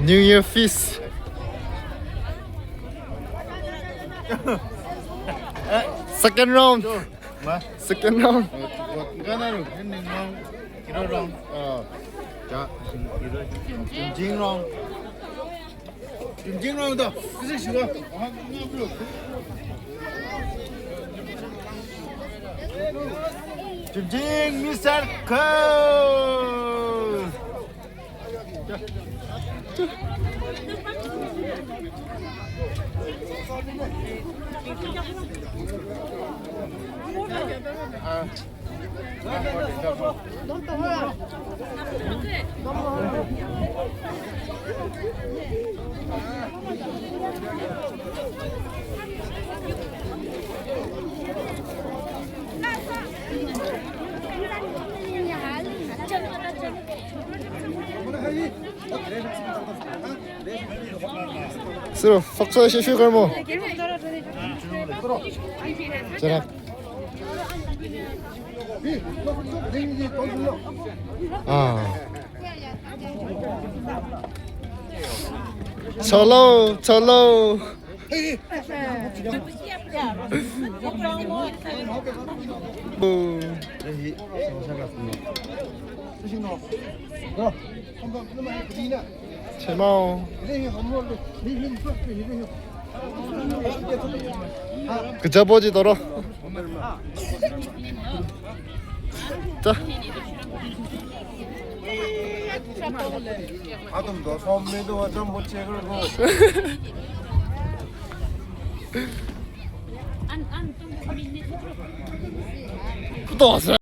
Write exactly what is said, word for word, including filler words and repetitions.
New Year feast. Second round. Second round. Chumjing round. Chumjing round to. Chumjing Mister Ko. Sir, faksa shi shi karmo. Jarak. Ah. Chalo, chalo. Oh. Chemao. Kaja boji toro. Ta. Atum do som me do jam bo che ko. Kuto sa.